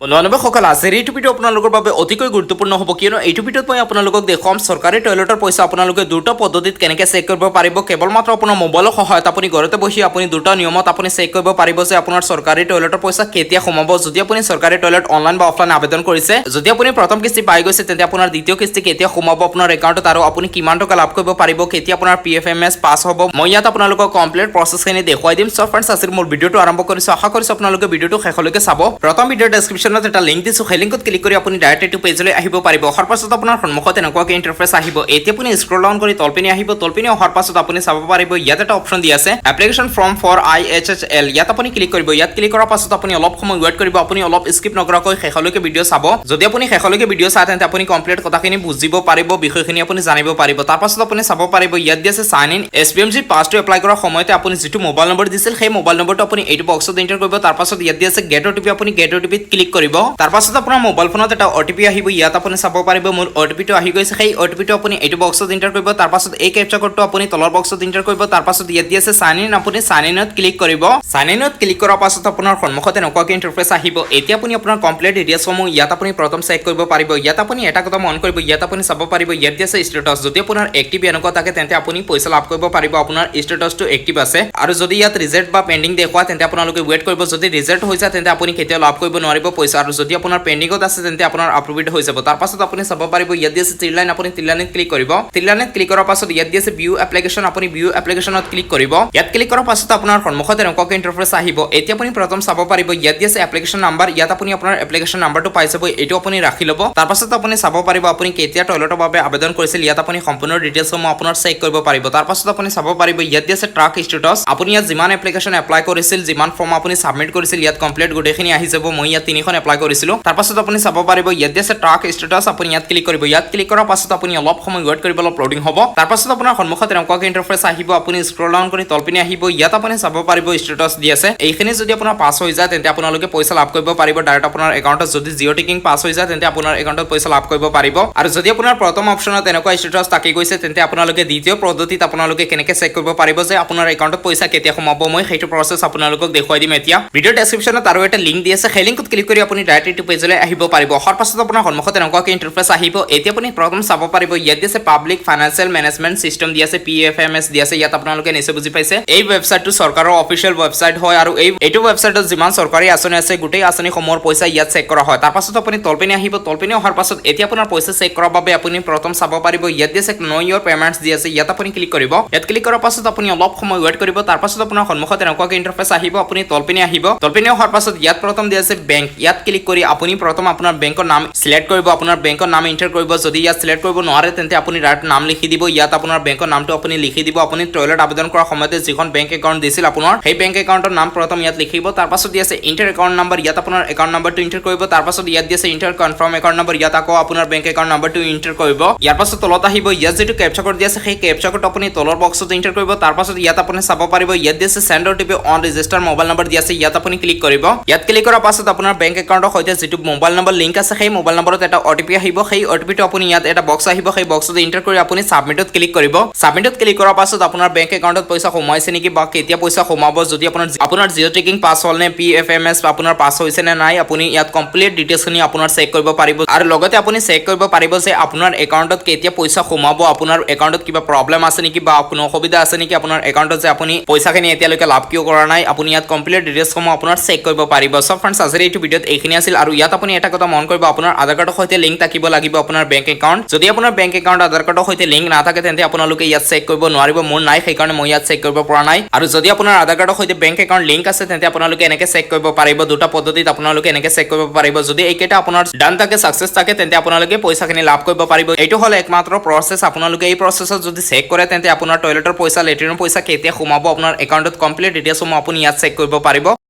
বন্ধু বান্ধৱীসকল, আজিৰ এইটো ভিডিঅ' আপোনালোকৰ বাবে অতিকৈ গুৰুত্বপূৰ্ণ হ'ব, কিয়নো এইটো ভিডিঅ'ত মই আপোনালোকক দেখুৱাম চৰকাৰী টয়লেটৰ পইচা আপোনালোকে দুটা পদ্ধতিত কেনেকৈ চেক কৰিব পাৰিব। কেৱল মাত্ৰ আপোনাৰ মোবাইলৰ সহায়ত আপুনি ঘৰতে বহি আপুনি দুটা নিয়মত আপুনি চেক কৰিব পাৰিব যে আপোনাৰ চৰকাৰী টয়লেটৰ পইচা কেতিয়া সোমাব। যদি আপুনি চৰকাৰী টয়লেট অনলাইন বা অফলাইন আবেদন কৰিছে, যদি আপুনি প্ৰথম কিস্তি পাই গৈছে, তেন্তে আপোনাৰ দ্বিতীয় কিস্তি কেতিয়া সোমাব আপোনাৰ একাউণ্টত আৰু আপুনি কিমান টকা লাভ কৰিব পাৰিব, কেতিয়া আপোনাৰ পিএফএমএছ পাছ হ'ব, মই ইয়াত আপোনালোকক কমপ্লিট প্ৰচেছখিনি দেখুৱাই দিম। চ' ফ্ৰেণ্ডছ, আজিৰ মোৰ ভিডিঅ'টো আৰম্ভ কৰিছোঁ। আশা কৰিছোঁ আপোনালোকে ভিডিঅ'টো শেষলৈকে চাব। প্ৰথম ভিডিঅ'ৰ ডেছক্ৰিপশ্যনত এটা লিংক দিছোঁ। সেই লিংকত ক্লিক কৰি আপুনি ডাইৰেক্ট এইটো পেজলৈ আহিব পাৰিব। অহাৰ পাছত আপোনাৰ সন্মুখত এনেকুৱাকৈ ইণ্টাৰফেচ আহিব। এতিয়া আপুনি স্ক্ৰল ডাউন কৰি তলপিনে আহিব। তলপিনে অহাৰ পাছত আপুনি চাব পাৰিব ইয়াত এটা অপশ্যন দি আছে এপ্লিকেশ্যন ফৰ্ম ফৰ আইএইচএইচএল। ইয়াত আপুনি ক্লিক কৰিব। ইয়াত ক্লিক কৰাৰ পাছত আপুনি অলপ সময় ৱেইট কৰিব। আপুনি অলপ স্কিপ নকৰাকৈ শেষলৈকে ভিডিঅ' চাব। যদি আপুনি শেষলৈকে ভিডিঅ' চায়, তেন্তে আপুনি কমপ্লিট কথাখিনি বুজিব পাৰিব, বিষয়খিনি আপুনি জানিব পাৰিব। তাৰ পাছত আপুনি চাব পাৰিব ইয়াত দি আছে চাইন ইন। এছপিএমজি পাছটো এপ্লাই কৰাৰ সময়তে আপুনি যিটো মোবাইল নম্বৰ দিছিল, সেই মোবাইল নম্বৰটো আপুনি এইটো বক্সত এণ্টাৰ কৰিব। তাৰ পাছত ইয়াত দি আছে গেট অ'টিপি। আপুনি গেট অ'টিপিত ক্লিক কৰিব। তাৰ পাছত আপোনাৰ মোবাইল ফোনত এটা অ'টিপি আহিব। ইয়াত আপুনি চাব পাৰিব মোৰ অ'টিপিটো আহি গৈছে। সেই অ'টিপিটো আপুনি এইটো বক্সত এণ্টাৰ কৰিব। তাৰ পাছত এই কেপচা কোডটো আপুনি তলৰ বক্সত এণ্টাৰ কৰিব। তাৰ পাছত ইয়াত দি আছে চাইন ইন। আপুনি চাইন ইনত ক্লিক কৰিব। চাইন ইনত ক্লিক কৰাৰ পাছত আপোনাৰ সন্মুখত এনেকুৱাকৈ ইণ্টাৰফেচ আহিব। এতিয়া আপুনি আপোনাৰ কমপ্লিট ডিটেইলছসমূহ ইয়াত আপুনি প্ৰথম চেক কৰিব পাৰিব। ইয়াত আপুনি এটা কথা মন কৰিব, ইয়াত আপুনি চাব পাৰিব ইয়াত দি আছে ষ্টেটাছ। যদি আপোনাৰ এক্টিভ এনেকুৱা থাকে, তেন্তে আপুনি পইচা লাভ কৰিব পাৰিব, আপোনাৰ ষ্টেটাছটো এক্টিভ আছে। আৰু যদি ইয়াত ৰিজেক্ট বা পেণ্ডিং দেখুওৱা, তেন্তে আপোনালোকে ৱেইট কৰিব। যদি ৰিজেক্ট হৈ যায়, তেন্তে আপুনি কেতিয়াও লাভ কৰিব নোৱাৰিব পইচা। আৰু যদি আপোনাৰ পেণ্ডিঙত আছে, তেন্তে আপোনাৰ এপ্ৰুভড হৈ যাব। তাৰ পাছত আপুনি চাব পাৰিব ইয়াত দি আছে থ্ৰী লাইন। আপুনি থ্ৰী লাইনত ক্লিক কৰিব। থ্ৰী লাইনত ক্লিক কৰাৰ পাছত ইয়াত দি আছে ভিউ এপ্লিকেশ্যন। আপুনি ভিউ এপ্লিকেশ্যনত ক্লিক কৰিব। ইয়াত ক্লিক কৰাৰ পাছত আপোনাৰ সন্মুখত এনেকুৱাকৈ ইণ্টাৰফেচ আহিব। এতিয়া আপুনি প্ৰথম চাব পাৰিব ইয়াত দি আছে এপ্লিকেশ্যন নাম্বাৰ। ইয়াত আপুনি আপোনাৰ এপ্লিকেশ্যন নাম্বাৰটো পাই যাব। এইটো আপুনি ৰাখি ল'ব। তাৰ পাছত আপুনি চাব পাৰিব আপুনি কেতিয়া টয়লেটৰ বাবে আবেদন কৰিছিল। ইয়াত আপুনি সম্পূৰ্ণ ডিটেইলছসমূহ আপোনাৰ চেক কৰিব পাৰিব। তাৰ পাছত আপুনি চাব পাৰিব ইয়াত দি আছে ট্ৰাক ষ্টেটাছ। আপুনি ইয়াত যিমান এপ্লিকেশ্যন এপ্লাই কৰিছিল, যিমান ফৰ্ম আপুনি ছাবমিট কৰিছিল, ইয়াত কমপ্লিট গোটেইখিনি আহি যাব। মই ইয়াত তিনিখন এপ্লাই কৰিছিলোঁ। তাৰ পাছত আপুনি চাব পাৰিব ইয়াত দি আছে ট্ৰাক ষ্টেটাছ। আপুনি ইয়াত ক্লিক কৰিব। ইয়াত ক্লিক কৰাৰ পাছত আপুনি অলপ সময় ৱেইট কৰিব, অলপ লোডিং হ'ব। তাৰ পাছত আপোনাৰ সন্মুখত এনেকুৱাকৈ ইণ্টাৰফেচ আহিব। আপুনি স্ক্ৰল ডাউন কৰি তলপিনে আহিব। ইয়াত আপুনি চাব পাৰিব ষ্টেটাছ দি আছে। এইখিনি যদি আপোনাৰ পাছ হৈ যায়, তেন্তে আপোনালোকে পইচা লাভ কৰিব পাৰিব ডাইৰেক্ট আপোনাৰ একাউণ্টত। যদি জিঅ' টিকিং পাছ হৈ যায়, তেন্তে আপোনাৰ একাউণ্টত পইচা লাভ কৰিব পাৰিব। আৰু যদি আপোনাৰ প্ৰথম অপশ্যনত এনেকুৱা ষ্টেটাছ থাকি গৈছে, তেন্তে আপোনালোকে দ্বিতীয় পদ্ধতিত আপোনালোকে কেনেকৈ চেক কৰিব পাৰিব যে আপোনাৰ একাউণ্টত পইচা কেতিয়া সোমাব, মই সেইটো প্ৰচেছ আপোনালোকক দেখুৱাই দিম এতিয়া। ভিডিঅ' ডেছক্ৰিপশ্যনত আৰু এটা লিংক দি আছে। সেই লিংকত ক্লিক কৰি আপুনি ডাইৰেক্ট এইটো পেজলৈ আহিব পাৰিব। অহাৰ পাছত আপোনাৰ সন্মুখত এনেকুৱাকৈ ইণ্টাৰফেচ আহিব। এতিয়া আপুনি প্ৰথম চাব পাৰিব ইয়াত দি আছে পাব্লিক ফাইনেন্সিয়েল মেনেজমেণ্ট চিষ্টেম দি আছে, পিএফএমএছ দি আছে। ইয়াত আপোনালোকে নিশ্চয় বুজি পাইছে, এই ৱেবছাইটটো চৰকাৰৰ অফিচিয়েল ৱেবছাইট হয় আৰু এইটো ৱেবছাইটত যিমান চৰকাৰী আঁচনি আছে, গোটেই আঁচনিসমূহৰ পইচা ইয়াত চেক কৰা হয়। তাৰ পাছত আপুনি তলপিনে আহিব। তলপিনে অহাৰ পাছত এতিয়া আপোনাৰ পইচা চেক কৰাৰ বাবে আপুনি প্ৰথম চাব পাৰিব ইয়াত দি আছে ন' ইয়ৰ পেমেণ্টছ দি আছে। ইয়াত আপুনি ক্লিক কৰিব। ইয়াত ক্লিক কৰাৰ পাছত আপুনি অলপ সময় ৱেইট কৰিব। তাৰ পাছত আপোনাৰ সন্মুখত এনেকুৱাকৈ ইণ্টাৰফেচ আহিব। আপুনি তলপিনে আহিব। তলপিনে অহাৰ পাছত ইয়াত প্ৰথম দি আছে বেংক। ইয়াত ক্লিক কৰি আপুনি প্ৰথম আপোনাৰ বেংকৰ নাম চিলেক্ট কৰিব, আপোনাৰ বেংকৰ নাম এণ্টাৰ কৰিব। যদি ইয়াত চিলেক্ট কৰিব নোৱাৰে, তেন্তে আপুনি ডাইৰেক্ট নাম লিখি দিব। ইয়াত আপোনাৰ বেংকৰ নামটো আপুনি লিখি দিব। আপুনি টয়লেট আবেদন কৰাৰ সময়তে যিখন বেংক একাউণ্ট দিছিল আপোনাৰ, সেই বেংক একাউণ্টৰ নাম প্ৰথম ইয়াত লিখিব। তাৰ পাছত দি আছে এণ্টাৰ একাউণ্ট নাম্বাৰ। ইয়াত আপোনাৰ একাউণ্ট নাম্বাৰটো এণ্টাৰ কৰিব। তাৰ পাছত ইয়াত দি আছে এণ্টাৰ কনফাৰ্ম একাউণ্ট নাম্বাৰ। ইয়াত আকৌ আপোনাৰ বেংক একাউণ্ট নাম্বাৰটো এণ্টাৰ কৰিব। ইয়াৰ পাছত তলত আহিব। ইয়াত যিটো কেপচা কোড দি আছে, সেই কেপচা কোড আপুনি তলৰ বক্সত এণ্টাৰ কৰিব। তাৰ পাছত ইয়াত আপুনি চাব পাৰিব ইয়াত দি আছে send OTP on register mobile number দি আছে। ইয়াত আপুনি ক্লিক কৰিব। ইয়াত ক্লিক কৰাৰ পাছত আপোনাৰ বেংক একাউণ্টৰ সৈতে যিটো মোবাইল নম্বৰ লিংক আছে, সেই মোবাইল নম্বৰত এটা অ'টিপি আহিব। সেই অ'টিপিটো আপুনি ইয়াত এটা বক্স আহিব, সেই বক্সত এণ্টাৰ কৰি আপুনি ছাবমিটত ক্লিক কৰিব। ছাবমিটত ক্লিক কৰাৰ পাছত আপোনাৰ বেংক একাউণ্টত পইচা সোমাইছে নেকি বা কেতিয়া পইচা সোমাব, যদি আপোনাৰ জিঅ' টেগিং পাছ হ'ল নে, পিএফএমএছ আপোনাৰ পাছ হৈছে নে নাই, আপুনি ইয়াত কমপ্লিট ডিটেইলছখিনি আপোনাৰ চেক কৰিব পাৰিব। আৰু লগতে আপুনি চেক কৰিব পাৰিব যে আপোনাৰ একাউণ্টত কেতিয়া পইচা সোমাব, আপোনাৰ একাউণ্টত কিবা প্ৰব্লেম আছে নেকি বা কোনো অসুবিধা আছে নেকি আপোনাৰ একাউণ্টত যে আপুনি পইচাখিনি এতিয়ালৈকে লাভ কিয় কৰা নাই, আপুনি ইয়াত কমপ্লিট ডিটেইলছসমূহ আপোনাৰ চেক কৰিব পাৰিব। চ' ফ্ৰেণ্ডছ, আজিৰ এইটো ভিডিঅ'ত এইখিনি আছিল। আৰু ইয়াত আপুনি এটা কথা মন কৰিব, আপোনাৰ আধাৰ কাৰ্ডৰ সৈতে লিংক থাকিব লাগিব আপোনাৰ বেংক একাউণ্ট। যদি আপোনাৰ বেংক একাউণ্ট আধাৰ কাৰ্ডৰ সৈতে লিংক নাথাকে, তেন্তে আপোনালোকে ইয়াত চেক কৰিব নোৱাৰিব। মোৰ নাই, সেইকাৰণে মই ইয়াত চেক কৰিব পৰা নাই। আৰু যদি আপোনাৰ আধাৰ কাৰ্ডৰ সৈতে বেংক একাউণ্ট লিংক আছে, তেন্তে আপোনালোকে এনেকে চেক কৰিব পাৰিব। দুটা পদ্ধতিত আপোনালোকে এনেকে চেক কৰিব পাৰিব। যদি এইকেইটা আপোনাৰ ডান থাকে, ছাকচেছ থাকে, তেন্তে আপোনালোকে পইচাখিনি লাভ কৰিব পাৰিব। এইটো হ'ল একমাত্ৰ প্ৰচেছ। আপোনালোকে এই প্ৰচেছত যদি চেক কৰে, তেন্তে আপোনাৰ টয়লেটৰ পইচা, লেট্ৰিনৰ পইচা কেতিয়া সোমাব আপোনাৰ একাউণ্টত, কমপ্লিট ডিটেইলছসমূহ আপুনি ইয়াত চেক কৰিব পাৰিব।